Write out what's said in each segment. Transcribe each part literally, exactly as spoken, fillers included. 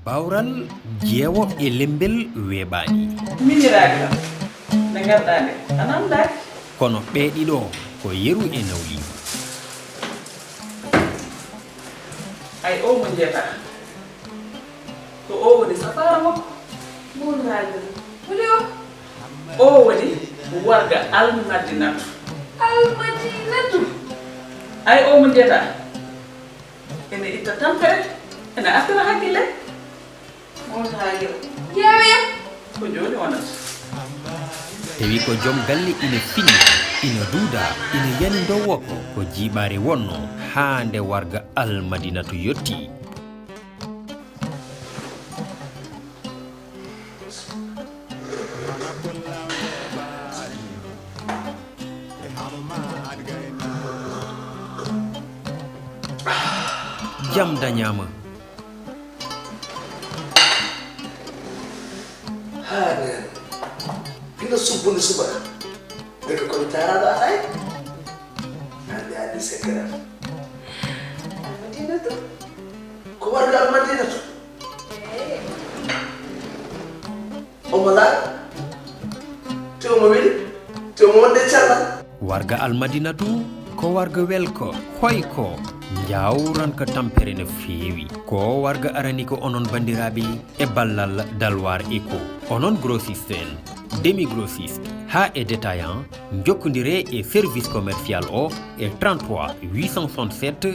Bawral jeewo e lembel weeɓaani. Miñiraaɗi am, nde ngarɗaa nde, a namdaaki. Kono ɓee ɗiɗo ko yeru e nawliigu. Ay oo mo njeetaa, ko oo woni safaara makko. Mawlaajo, holi o? Oo woni warga Almadinatu. Almadinatu? Ay oo mo njeetaa, ene itta tampere, ene artira hakkille. Mawlaajo, ƴeewe yam. Ko jooni wonata? Tawi ko joom galle ina finna, ina duuda, ina yani ndowoko, ko jiiɓaare wonno haa nde warga Almadinatu yotti. Jam dañaama. Haa neen, hino subbude subaka. Ndeke ko mi taaraaɗo alaa e? Hannde addi sekkeram. Almadinatu? Ko warga Almadinatu? Omo laaɓi? Te omo weli? Te omo wonde cellal? Warga Almadinatu ko warga welko, hoyko, njawranka tampere no feewi. Ko warga arani ko onon banndiraaɓe e ballal Dalwar Eco. Onon grossiste en, demi grossiste, haa e détaillant, njokkondire e service commercial o e trente-trois huit cent soixante-sept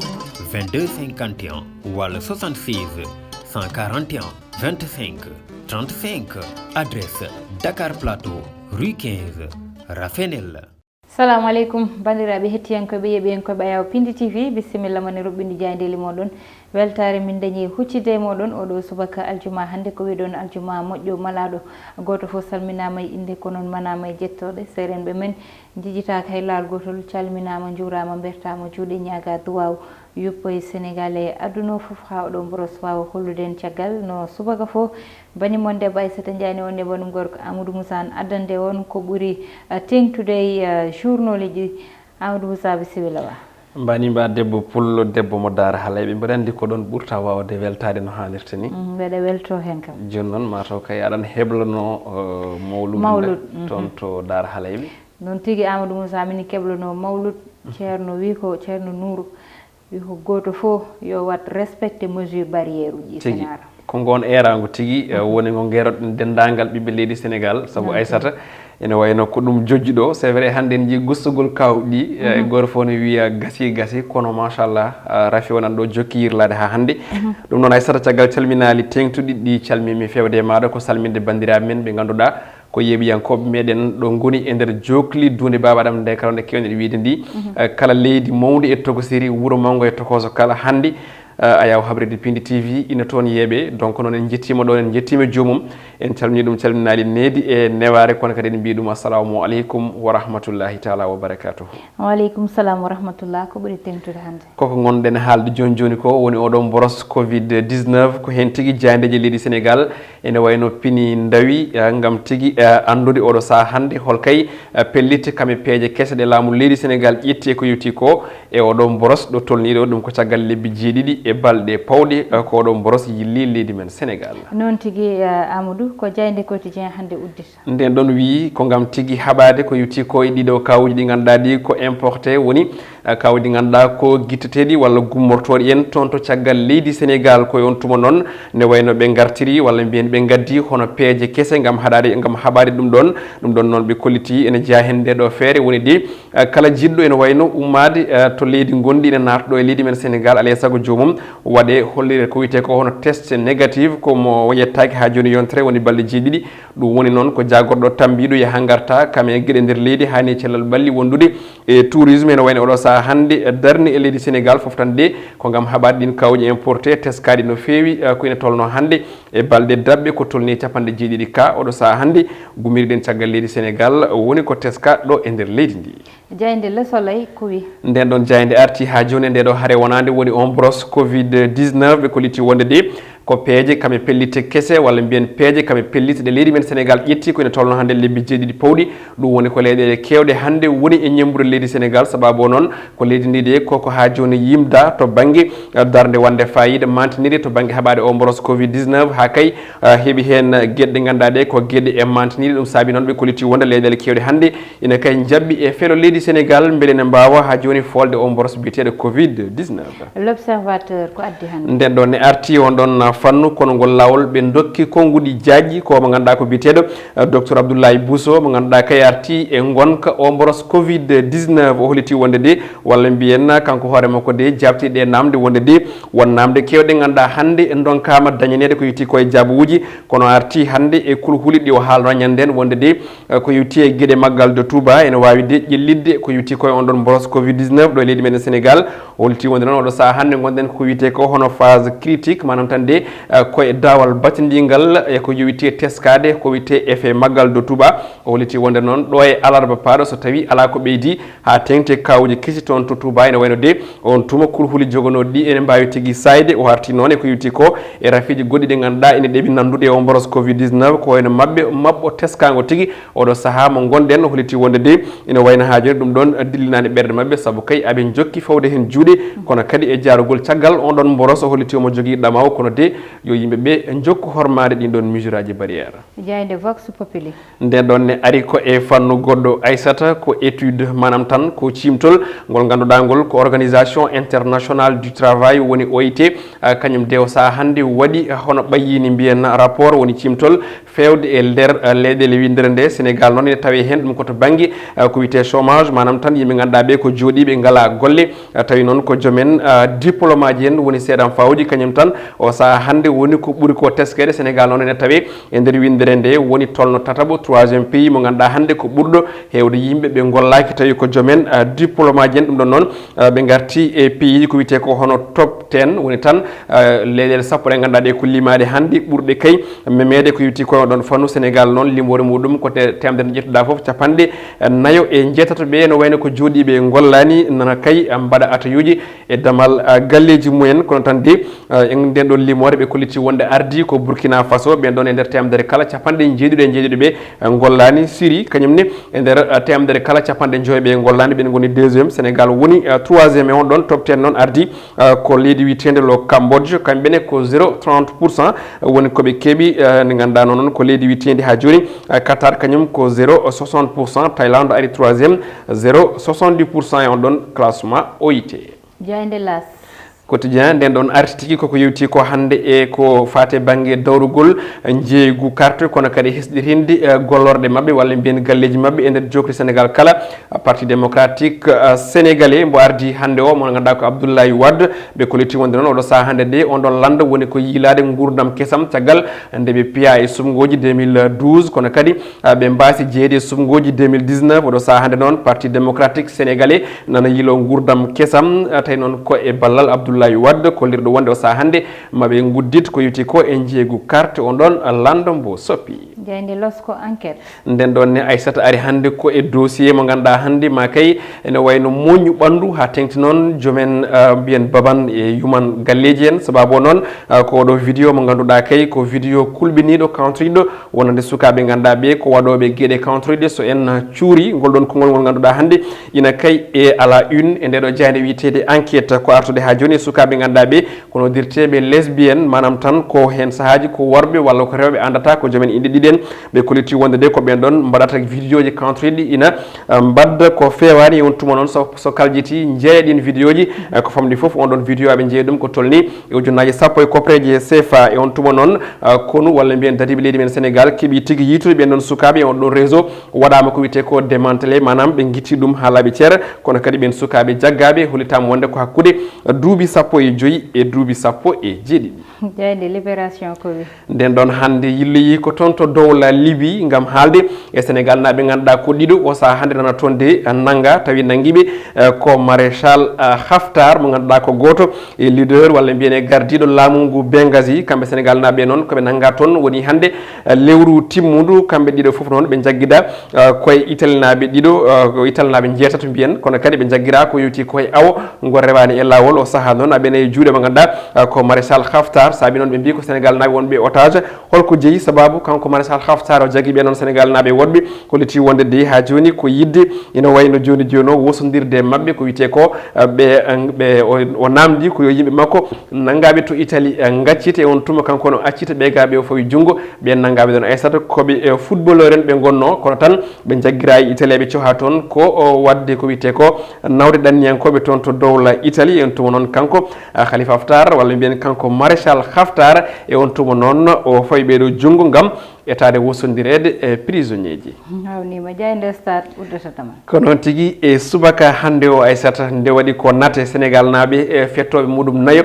vingt-deux cinquante et un walla soixante-seize cent quarante et un vingt-cinq trente-cinq. Adresse Dakar Plateau, rue quinze, Rafenel. Salamu aleykum, banndiraaɓe hettiyankooɓe, yeeɓiyankooɓe Ayaw Pindi T V, bisimilla mon e roɓɓinde jaayndeeli mooɗon. Weltaare min dañi huccitde e mooɗon oɗo subaka aljuma. Hannde ko wiɗon aljuma moƴƴo malaaɗo. Gooto fof salminaama e innde, ko noon manaama e jettooɗe. Seerenɓe men njijitaaka hay laal gootol, calminaama, njuuraama, mbertaama juuɗe, ñaagaa duwaaw yuppo e Senegaal e aduna o fof, haa oɗo mboros waawa hollude en caggal no subaka fof. Bani mon debbo Aissata Ndiaye ne wonde banum gorko Amadou Moussa ne addande on ko ɓuri, eh, teŋtude e, eh, journaliji. Amadou Moussa, bisimilla ma. Mbani mba debbo pullo, debbo mo Daara Halayɓe. Mbeɗa anndi ko ɗon ɓurta waawde weltaade no haanirta ni. Mm, mbeɗa welto heen kam. Jooni noon, mataw kay aɗan heblanoo, eh, mawluud Mawluud, nde, mhm, toon to Daara Halayɓe. Noon tigi, Amadou Moussa, mini keblano mawluud. Ceerno wi ko Ceerno Nourou. Wi ko gooto fof yo waɗ respecté mesure barrière uji. Tigi. Senaara. Ko ngoon eeraango tigi, eh, woni ngo ngeroɗen denndaangal ɓiɓɓe leydi Senegaal, sabu Aysata ene wayno ko ɗum jojji ɗo. C'est vrai, hannde en njii gustugol kawɗi, eh, gooto fof ne wiya gasi, gasi, kono machallah, ah, rafi wonan ɗo jokki yirlaade haa hannde. Ɗum noon, Aysata, caggal calminaali teeŋtuɗi ɗi calmimi feewde e maaɗa, ko salminde banndiraaɓe men ɓe ngannduɗaa ko yeeɓiyankooɓe meɗen ɗo ngoni e nder jookli duunde Baaba Adama nde kala nde keewɗen wiide ndi. Eh, kala leydi mawndi e tokosiri, wuro mawngo e tokooso kala hannde, eh, Ayaw Habride Pindi T V ina toon yeeɓe. Donc noon en njettiima ɗoon, en njettiima joomum. En calminii ɗum calminaali needi e newaare, kono kadi en mbii ɗum assalamu aleykum wa rahmatullahi taala wa barakatuhu. Wa aleykum salam wa rahmatullah. Ko ɓuri teeŋtude hannde? Koko ngonɗen haalde jooni jooni ko woni oɗo mboros covid dix-neuf, ko heen tigi jaayndeeji leydi Senegaal ene wayno pini ndawi, eh, ngam tigi, eh, anndude oɗo sahaa hannde hol kay, eh, pellitte kam e peeje kese ɗe laamu leydi Senegaal ƴetti e ko yowti ko e oɗo mboros ɗo tolniiɗo. Ɗum ko caggal lebbi jeeɗiɗi e balɗe pawɗe, eh, ko oɗo mboros yilli leydi men Senegaal. Noon tigi, eh, Amadou, ko jaaynde quotidien hannde uddita. Nden ɗon wiyi ko ngam tigi haɓaade ko yowti ko e ɗiɗo kawuuji ɗi ngannduɗaa ɗi ko importé woni, eh, kawuuji ɗi ngannduɗaa ko gitteteeɗi walla gummortooɗi en toon to caggal leydi Senegaal. Ko e on tuma noon ne wayno ɓe ngartiri walla mbiyen ɓe ngaddi hono peeje kese ngam haɗaade, ngam haɓaade ɗum ɗon. Ɗum ɗon noon ɓe kolliti ene jeyaa heen nde ɗo feere woni de, eh, kala jiɗɗo ene wayno ummaade, eh, to leydi ngonɗi ene naata ɗo e leydi men Senegaal, alaa e sago joomum waɗe hollire ko wiyetee ko hono test négatif, ko mo yettaaki haa jooni yontere woni balɗe jeeɗiɗi. Ɗum woni noon ko jaagorɗo tambiiɗo yaha ngarta kam e geɗe nder leydi, haa ni cellal ɓalli wondude e tourisme ene wayno oɗo sahaa hannde darni e leydi Senegaal fof tan de ko ngam haɓaade ɗin kawuuji importé teskaaɗi no feewi, eh, ko ina tolno hannde e balɗe daɓɓe ko tolni e capanɗe jeeɗiɗi ka oɗo sahaa hannde gumiriɗen caggal leydi Senegaal woni ko teska ɗo e nder leydi ndi. Jaaynde Le Soleil ko wi? Nden ɗon jaaynde arti haa jooni e nde ɗo hare wonaande woni on bros covid dix-neuf ɓe kolliti wonde de O peeje kam e pellitte kese, walla mbiyen peeje kam e pellitte ɗe leydi men Sénégal ƴetti, ko ene tolno hannde lebbi jeeɗiɗi pawɗi. Ɗum woni ko leyɗeele keewɗe hannde woni e ñemmbude leydi Sénégal. Sababu o noon, ko leydi ndi de koko haa jooni yimda to bannge, eh, darnde wonde faayiida mantiniri to bannge haɓaade o mboros covid dix-neuf, haa kay, eh, heɓi heen, eh, geɗe ɗe ngannduɗaa ɗe ko geɗe e mantiniri. Ɗum saabi noon ɓe kolliti wonde leyɗeele keewɗe hannde ina kay njaɓɓi e felo leydi Sénégal, mbele ene mbaawa haa jooni foolde o mboros biyeteeɗo covid dix-neuf. L'Observateur ko addi hannde? Nden ɗon ne arti on ɗon fannu, kono ngol laawol ɓe ndokki konnguɗi jaajɗi, ko mo ngannduɗaa ko biyeteeɗo, eh, docteur Abdoulaye Bousso, mo ngannduɗaa kay arti e ngonka o mboros covid dix-neuf. O holliti wonde de, walla mbiyen kanko hoore makko de, jaabti ɗe namde wonde de, won namde keewɗe ngannduɗaa hannde ndonkaama dañaneede ko yowiti ko e jaabuuji, kono arti hannde e kulhuli ɗi o haalno ñande nden wonde de, eh, ko yowiti e geɗe maggal de Touba, ene waawi de ƴellitde ko yowiti ko e on ɗon mboros covid dix-neuf ɗo e leydi meɗen Sénégal. O holliti wonde noon oɗo sahaa hannde ngonɗen ko wiyetee ko hono phase critique, maanaam tan de, eh, ko e daawal batindingal e ko yowiti e teskaade ko wiyetee effet maggal de Touba. O holliti wonde noon ɗo e alarba paaɗo, so tawii alaa ko ɓeydi, haa teŋti e kaawuuji kesi toon to Touba, ene wayno de on tuma kulhuli jogonooɗi ɗi ene mbaawi tigi saayde. O arti noon e ko yowiti ko e rafiiji goɗɗi ɗi ngannduɗaa ene ɗeɓi nanndude e o mboros covid dix-neuf, ko wayno maɓɓe maɓɓo teskaango tigi. Oɗo sahaa mo ngonɗen, o holliti wonde de ene wayno haa jooni ɗum ɗon dillinaani ɓerɗe maɓɓe, sabu kay aɓe njokki fawde heen juuɗe, kono kadi e jaarugol caggal on ɗon mboros. O holliti omo jogii ɗamaw, kono de yo yimɓe ɓe njokku hormaade ɗin ɗon mesuraaji barrière. Jaaynde Vox Populi. Nden ɗon ne ari ko e fannu goɗɗo, Aissata, ko étude, maanaam tan ko ciimtol ngol ngannduɗaa ngol ko Organisation Internationale du Travail, woni O I T, ah, kañum de o sahaa hannde waɗi hono ɓayyini mbiyen rapport, woni ciimtol feewde e nder, ah, leyɗeele winndere nde. Sénégal noon ene tawee heen ɗum ko to bannge, ah, ko wiyetee chômage, maanaam tan yimɓe ngannduɗaa ɓe ko jooɗiiɓe ngalaa golle, ah, tawi noon ko joom en, ah, diplôme aji en woni seeɗan fawji, kañum tan o sahaa hannde woni ko ɓuri ko teskeede. Sénégal noon ene tawee e nder winndere nde woni tolno tataɓo, troisième pays, mo ngannduɗaa hannde ko ɓurɗo heewde yimɓe ɓe ngollaaki tawi ko joom en, ah, diplôme aji en. Ɗum ɗon noon, ah, ɓe ngarti e pays ko wiyetee ko hono top ten, woni tan, ah, leyɗeele sappo ɗe ngannduɗaa ɗe ko limaade hannde ɓurɗe kay memeede ko yowiti ko e on ɗon fannu. Sénégal noon limoore muɗum ko te-, teemedere njettuɗaa fof, capanɗe nayo e njeetato ɓe no wayno ko jooɗiiɓe ngollaani, nana kay, ah, mbaɗa atayuuji e damal, ah, galleeji mumen. Kono tan de, ah, e nden ɗon limoore ɓe kolliti wonde ardii ko Burkina Faso, ɓen ɗon e nder teemedere kala capanɗe njeeɗiɗo e njeeɗiɗo ɓe, ah, ngollaani. Siri kañum ne e nder, ah, teemedere kala capanɗe njoyo ɓe ngollaani, ɓen ngoni deuxième. Sénégal woni, ah, troisième e on ɗon top ten noon ardii, ah, ko leydi wiyeteende lo Cambodge, kamɓe ne ko zéro trente pour cent woni ko ɓe keɓi, ah, nde ngannduɗaa noon ko leydi wiyeteende haa jooni, ah, Qatar kañum ko zéro soixante pour cent, Thaïlande ari troisième, zéro soixante-dix pour cent e on ɗon classement O I T. Jaaynde L'As. Quotidien, nden ɗon arti tigi koko yewti ko hannde e ko faati bannge dawrugol njeeygu carte, kono kadi hesɗitinde, eh, gollorɗe maɓɓe walla mbiyen galleeji maɓɓe e nder jookli Sénégal kala. Parti Démocratique, eh, Sénégalais mbo ardi hannde o, mo ngannduɗaa ko Abdoulaye Wade, ɓe kolliti wonde noon oɗo sahaa hannde de on ɗon lannda woni ko yiilaade nguurndam kesam caggal nde ɓe piya e suɓngooji deux mille douze, kono kadi, ah, ɓe mbaasi jeyeede e suɓngooji deux mille dix-neuf. Oɗo sahaa hannde noon Parti Démocratique Sénégalais nana yiilo nguurndam kesam, ah, tawi noon ko e ballal Abdoulaye Wade kollirɗo wonde o sahaa hannde maɓe nguddit ko yowti ko e njeeygu carte, on ɗon lannda mbo soppi. Jaaynde Losko, Enquête. Nden ɗon ne Aissata ari hannde ko e dossier mo ngannduɗaa hannde ma kay ene wayno moƴƴu ɓanndu haa teŋti noon joomen, ah, mbiyen baban e yuman galleeji en. Sababu o noon, ah, ko oɗo vidéo mo ngannduɗaa kay ko vidéo kulɓiniiɗo, kawtoriiɗo wonande sukaaɓe ngannduɗaa ɓe ko waɗooɓe geɗe kawtoriiɗe. So en cuuri ngol ɗon konngol ngol ngannduɗaa hannde ina kay e à la une e ndeɗo jaaynde wiyeteende Enquête, ko artude haa jooni e sukaaɓe ngannduɗaa ɓe kono dirteeɓe lesbienne, maanaam tan ko heen sahaaji ko worɓe walla ko rewɓe anndata ko joomen inɗe ɗiɗi en. Ɓe kolliti wonde de ko ɓeen ɗon mbaɗata vidéoji kawtoriiɗi ina, ah, mbadda ko feewaani. E on tuma noon so, so kaljiti njeeya ɗin vidéoji, ah, ko famɗi fof on ɗon vidéo aɓe njeeya ɗum ko tolni e ujunnaaji sappo e kopreeje C F A. E on tuma noon, ah, konu walla mbiyen dadiiɓe leydi men Sénégal keɓi tigi yiitude ɓeen ɗon sukaaɓe e on ɗon réseau waɗaama ko wiyetee ko démantelé, maanaam ɓe ngitti ɗum haa laaɓi cer, kono kadi ɓeen sukaaɓe jaggaaɓe hollitaama wonde ko hakkunde duuɓi sappo e joyi e duuɓi sappo e jeeɗiɗi. Jaaynde Libération ko wi? Nden ɗon hannde yilloyi ko toon to Dowla Libi ngam haalde e Sénégal naaɓe ngannduɗaa ko ɗiɗo o sahaa hannde nana toon de nannga tawi nanngiiɓe eh, ko Maréchal eh, Haftar mo ngannduɗaa ko gooto e leader walla mbiyen e gardiiɗo laamu ngu Benghazi. Kamɓe Sénégal naaɓe noon ko ɓe nannga toon woni hannde eh, lewru timmundu. Kamɓe ɗiɗo fof noon ɓe njaggidaa eh, koye Italie naaɓe ɗiɗo eh, ko Italie naaɓe njeetato mbiyen, kono kadi ɓe njaggiraa ko yowti koye awo ngo rewaani e laawol. O sahaa noon aɓe nayi juuɗe mo ngannduɗaa eh, ko Maréchal Haftar. Saabi noon ɓe mbii ko Sénégal naaɓe wonɓe otage. Holko jeyi sababu kanko Maréchal Haftar o jaggi ɓe noon Sénégal naaɓe woɗɓe? Holliti wonde de haa jooni ko yiɗde ina wayno jooni jooni o wosondirde e maɓɓe ko wiyetee ko eh, ɓe eh, ɓe o o naamndi ko yo yimɓe makko nanngaaɓe to Italie eh, ngaccite e on tuma kanko no accita ɓeygaaɓe o fawi junngo. Ɓeen nanngaaɓe ɗoon Aysata ko ɓe eh, footballeur en ɓe ngonnoo kono tan ɓe njaggiraa e Italie ɓe cohaa toon ko o waɗde ko wiyetee ko nawde ɗanniyankooɓe toon to dowla Italie. E on tuma noon kanko eh, Khalifa Haftar walla mbiyen kanko Maréchal Haftar e on tuma noon o fawi ɓee ɗoo junngo ngam etaade wosondireede e prisonnier ji. Hawnima jaaynde stade uddatatama. Ko noon tigi e subaka hannde o Aysata nde waɗi ko nate Sénégal naaɓe e fettooɓe muɗum nayo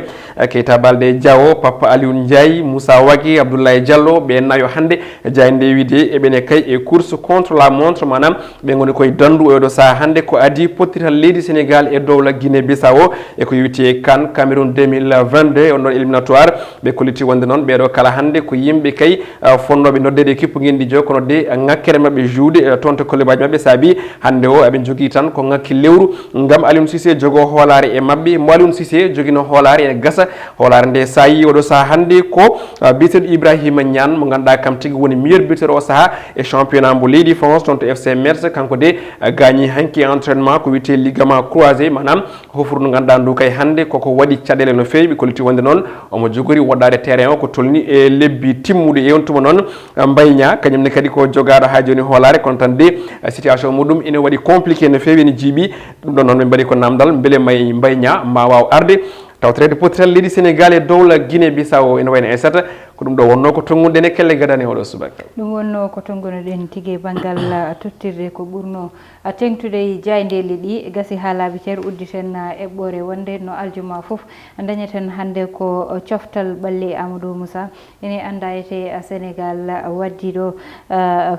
Keita Baldé Diao, Papa Aliou Ndiaye, Moussa Wagué, Abdoulaye Diallo, ɓe nayo hannde jaaynde wiide eɓene kay e course contre la montre maanaam ɓe ngoni koye danndu oɗo sahaa hannde ko adii pottital leydi Sénégal e dowla Guinée Bissau e ko yowiti e CAN Cameroun deux mille vingt-deux e on ɗon éliminatoire. Ɓe kolliti wonde noon ɓeeɗo kala hannde ko yimɓe kay eh, fonnooɓe noddeede équipe ngenndi joyo kono de ŋakkere maɓɓe juuɗe eh, toon to kolibaaji maɓɓe saabi hannde o aɓe njogii tan ko ŋakki lewru ngam Aliou Cissé jogoo hoolaare e maɓɓe. Mo Aliou Cissé joginoo hoolaare ene gasa. Hoolaare nde saayi oɗo sahaa hannde ko eh, biyeteeɗo Ibrahima Niane mo ngannduɗaa kam tigi woni meilleur buteur o sahaa e championnat mbo leydi France toon to F C Metz. Kanko de eh, gaañi hanki entraînement ko wiyetee ligament croisé maanaam hofuru ndu ngannduɗaa ndu kay hannde koko waɗi caɗeele no feewi. Ɓe kolliti wonde noon omo jogori woɗɗaade terrain o ko tolni e lebbi timmuɗi. E on tuma noon Mbaye Niang kañum ne kadi ko jogaaɗo haa jooni hoolaare kono tan de situation muɗum ene waɗi compliqué no feewi ene jiiɓi. Ɗum ɗon noon ɓe mbaɗi ko namdal mbele may Mbaye Niang ma waaw arde tawtoreede pottital leydi Sénégal e dowla Guinée Bissau ene wayno Aysata. Ko ɗum ɗo wonnoo ko tonngunoɗen e kelle gadane oɗo subaka. Ɗum wonnoo ko tonngunoɗen tigi e banngal tottirde ko ɓurnoo teeŋtude e jaayndeeli ɗi gasi haa laabi cer. Udditen eɓɓoore wonde no aljuma fof dañeten hannde ko coftal ɓalli Amadou Moussa ene anndaa etee Sénégal waddiiɗo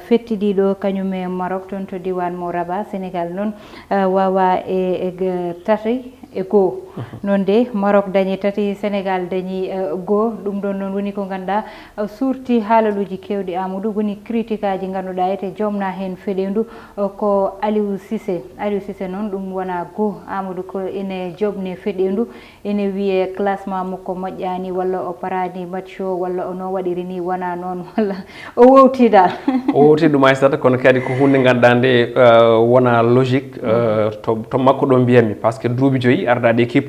fettidiiɗo kañum e Maroc toon to diiwaan mo Rabat. Sénégal noon waawaa e tati e goo. Noon de Maroc dañi tati, Sénégal dañi goo. Ɗum ɗoon noon woni ko ngannduɗaa suurti haalaluuji keewɗi Amadou woni critique aji ngannduɗaa ete joomna heen feɗeendu ko Aliou Cissé. Aliou Cissé noon ɗum wonaa goo Amadou ko ene joomne feɗeendu ene wiyee classement makko moƴƴaani walla o paraani match o walla o no waɗiri ni wonaa noon walla o wowti dal. O wowti ɗum Aysata kono kadi ko huunde ngannduɗaa nde wonaa logique to to makko ɗo mbiyatmi par ce que duuɓi joyi ardaade équipe.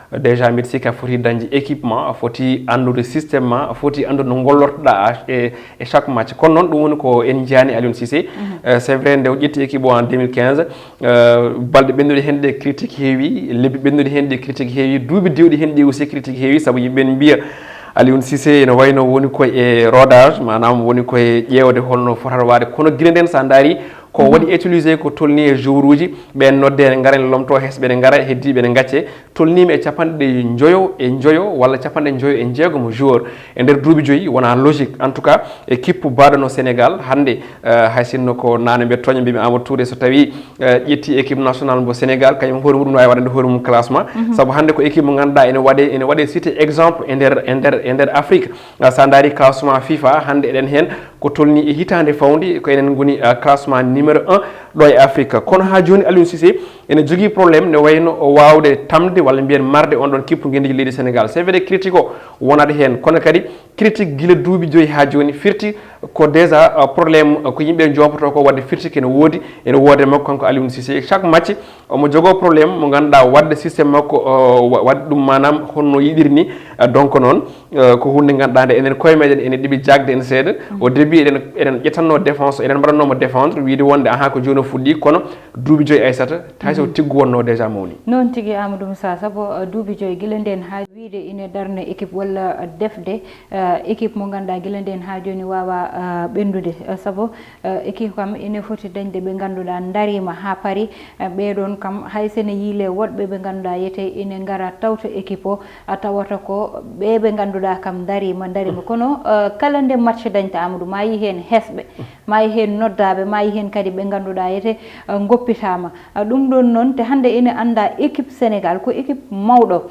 Déjà mbiɗa sikki a foti dañde équipement a foti anndude système ma a foti anndude no gollortoɗaa e e chaque match kono noon ɗum woni ko en njiyaani Aliou Cissé. C'est vrai nde o ƴetti équipe o en deux mille quinze balɗe ɓennuɗe heen ɗe critique heewi, lebbi ɓennuɗi heen ɗi critique heewi, duuɓi diwɗi heen ɗi aussi critique heewi sabu yimɓe ne mbiya Aliou Cissé ene wayno woni ko e rodage maanaam woni ko e ƴeewde holno fotata waade kono gila ndeen so a ndaari ko waɗi utilisé ko tolni e joueur uji ɓeen nodde ene ngara ene lomto hesɓe ene ngara heddiiɓe ene ngacce tolniima e capanɗe njoyo e njoyo walla capanɗe njoyo e jeegom joueur e nder duuɓi joyi wonaa logique en tout cas équipe baaɗo no Sénégal hannde hay sinno ko naane mbiya tooña mbimi Amadou Touré so tawii ƴetti équipe national mbo Sénégal kañum hoore muɗum no waawi waɗande hoore mum classement sabu hannde ko équipe mo ngannduɗaa ene waɗe ene waɗe cité exemple e nder e nder e nder Afrique so a ndaari classement FIFA hannde eɗen heen ko tolni e hitaande fawde ko enen ngoni classement numéro un ɗo e Afrique kono haa jooni Aliou Cissé ene jogii problème ne wayno o waawde tamde walla mbiyen marde on ɗon kippu ngenndiiji leydi Sénégal c'est vrai critique o wonat heen kono kadi critique gila duuɓi joyi haa jooni firti ko déjà problème ko yimɓe njoopoto ko wadde firti kene woodi ene woodi e makko kanko Aliou Cissé chaque match omo jogoo problème mo ngannduɗaa wadde système makko waɗi ɗum maanaam honno yiɗiri ni donc noon ko hunde ngannduɗaa nde enen koye meɗen ene ɗiɓi jagde en seeɗa au début eɗen eɗen ƴettanno défense eɗen mbaɗannoma défendre wiide wonde aha ko jooni o fuɗɗi kono duuɓi joyi Aysata tawi so tiggu wonno déjà mawni. Noon tigi Amadou Moussa sabu duuɓi joyi gila nden haa wiide ine darna équipe walla defde équipe mo ngannduɗaa gila nden haa jooni waawa ah, ɓenndude. Ah, sabu, ah, équipe kam ine foti dañde ɓe ngannduɗaa ndariima haa pari. Ah, ɓee ɗoon kam, hay so ene yiile woɗɓe ɓe ngannduɗaa yete ine ngara tawta équipe o, a tawata ko ɓee ɓe ngannduɗaa kam ndariima, ndariima. Kono, ah, kala nde match dañta, Amadou, ma yi heen hesɓe, ma yi heen noddaaɓe, ma yi heen kadi ɓe ngannduɗaa yete, ah, ngoppitaama. Ah, ɗum ɗoon noon, te hannde ine anndaa équipe Sénégal ko équipe mawɗo.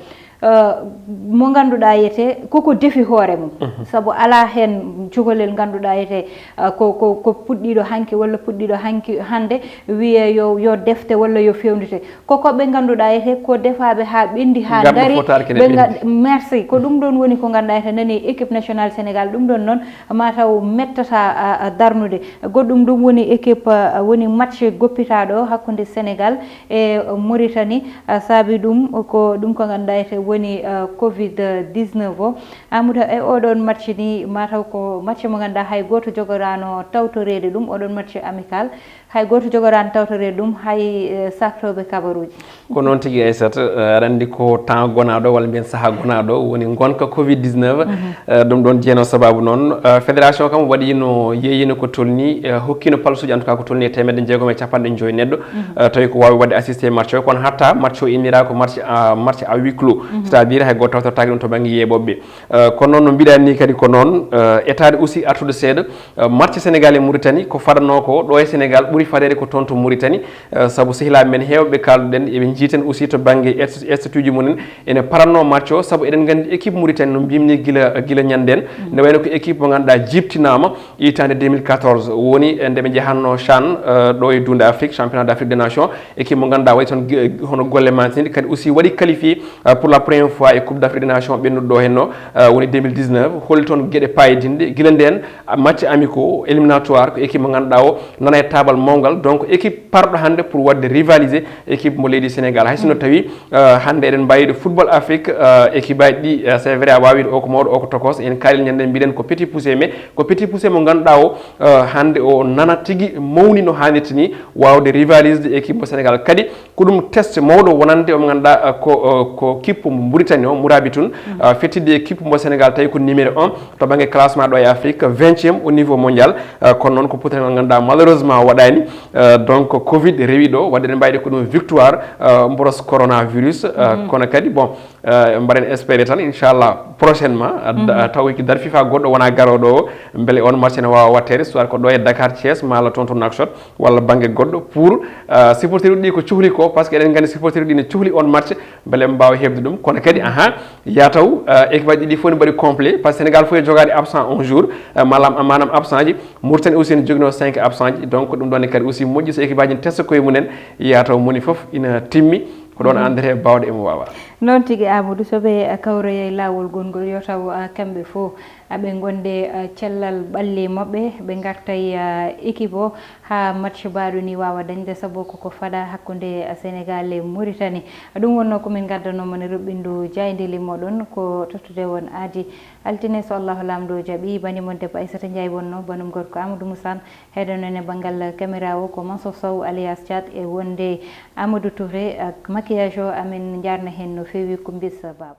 Ah, mo ngannduɗaa yete koko defi hoore mum. Sabu alaa heen cukalel ngannduɗaa yete, ah, ko, ko, ko puɗɗiiɗo hanki walla puɗɗiiɗo hanki hannde, wiyee yo, yo defte walla yo fewndite. Ko ko ɓe ngannduɗaa yete ko defaaɓe haa ɓenndi, haa ngari. Merci. Ko ɗum ɗoon woni ko ngannduɗaa yete nani équipe nationale Sénégal. Ɗum ɗoon noon mataw mettata, ah, ah, darnude. Goɗɗum ɗum woni équipe, ah, woni match goppitaaɗo hakkunde Sénégal e Mauritanie, ah, saabi ɗum ko ɗum ko ngannduɗaa ete woni, ah, covid dix-neuf o. Amadou, e oɗon match ni, mataw ko match mo ngannduɗaa hay gooto jogoraano tawtoreede ɗum, oɗon match amical, hay gooto jogoraano tawtoreede ɗum, hay, eh, saktooɓe kabaruuji. Ko noon tigi, Aissata, eh, aɗa anndi ko temps gonaaɗo, walla mbiyen sahaa gonaaɗo, woni ngonka covid dix-neuf. Eh, ɗum ɗoon jeeno sababu noon, eh, fédération kam waɗiino, yeeyiino ko tolni, eh, hokkiino palsuuji, en tout cas, ko tolni e teemedde jeegom e capanɗe joyi neɗɗo. Eh, tawi ko waawi waɗde assisté match o, kono hatta match o innira ko match à, match à huis clos. C'est-à-dire hay gooto tawtortaaki ɗum to bannge yeeɓooɓe. Eh, kono noon no mbiɗa ni kadi ko noon, eh, etaade aussi artude seeɗa, eh, match Sénégal e Mauritanie ko fadanoo ko ɗo e Sénégal ɓuri fadeede ko toon to Mauritanie. Eh, sabu sehilaaɓe men heewɓe kaalduɗen, eɓe njii ten aussi to bannge est-, statut ji mumen ene paranno match o, sabu eɗen nganndi équipe Mauritanie no mbimni gila, gila ñanden. Nde wayno ko équipe mo ngannduɗaa jibtinaama hitaande deux mille quatorze, woni e nde ɓe njahatno CHAN, eh, ɗo e duunde Afrique, championnat d'Afrique des nations, équipe mo ngannduɗaa waɗi toon ge-, hono golle mantini, kadi aussi waɗi qualifié, eh, pour la première fois e Coupe d'Afrique des nations ɓennuɗo ɗo henno, eh, woni deux mille dix-neuf, holi toon geɗe paayidinɗe. Gila ndeen, ah, match amicaux, éliminatoire, ko équipe mo ngannduɗaa o nana e taabal mawngal, donc équipe parɗo hannde pour waɗde rivaliser équipe mo leydi Sénégal. Hay sinno tawi, eh, hannde eɗen mbawi ɗo football Afrique, eh, équipe aji ɗi, eh, c'est vrai a wawi o ko mawɗo, o ko tokos, en kaali ñande mbiɗen ko petit poussé, mais ko petit poussé mo ngannduɗaa o, eh, hannde o nana tigi mawni no hannirta ni, waawde rivaliser équipe mo Sénégal. Kadi ko ɗum test mawɗo wonande o mo ngannduɗaa, eh, ko, eh, ko kippu mo Mauritanie o, Mourabitoun, eh, fettidde e kippu mo Sénégal tawi ko numéro un to bannge classement ɗo e Afrique, vingtième au niveau mondial. Eh, kono noon ko potangal ngannduɗaa malheureusement waɗani. Eh, donc covid rewi ɗo, waɗde eɗen mbawi ko ɗum victoire, eh, mboros coronavirus. Eh, kono kadi bon, eh, mbaɗen espéré tan inchallah prochainement, eh, da-, taw ko date FIFA goɗɗo wona garooɗo o, beele on match ene waawa watteede, soit ko ɗo e Dakar, Thiès, malla toon to Nouakchott, walla bannge goɗɗo pour, eh, supporter uji ɗi ko cuhli ko, par ce que eɗen nganndi supporter uji ɗi ne cuhli on match, beele ɓe mbaawa heɓde ɗum. Kono kadi, aha, ya taw, eh, équipe aji ɗiɗi fof ne mbaɗi complet, par ce que Sénégal fof e jogaade absent un jour, eh, malam-, maanaam absent ji, Mauritanie aussi ne joginoo cinq absent ji, donc ɗum ɗon ne kadi aussi moƴƴi so équipe aji ne testa koye mumen, ya taw moni fof ina timmi, ko ɗon anndete baawɗo emo waawa. Noon tigi, Amadou, so ɓe kawroyay laawol gongol, yo taw, ah, kamɓe fof aɓe ngonde, ah, cellal ɓalli maɓɓe, ɓe ngartay, ah, équipe o haa match mbaɗo ni waawa dañde, sabu koko faɗa hakkunde, ah, Sénégal e Mauritanie. Ɗum wonnoo ko min ngaddanoo mon e ruɓɓindu jaaynde limoɗon ko tottude won aadi altine, so Allahu Laamɗo jaɓi. Bani mon debbo Aissata Ndiaye wonnoo, banum gorko Amadou Moussa, heɗonen e banngal caméra o ko Mansour Sow alias Thiat e wonde Amadou Touré, ah, maquillage o amin njaarna heen no feewi Kumbis Baba.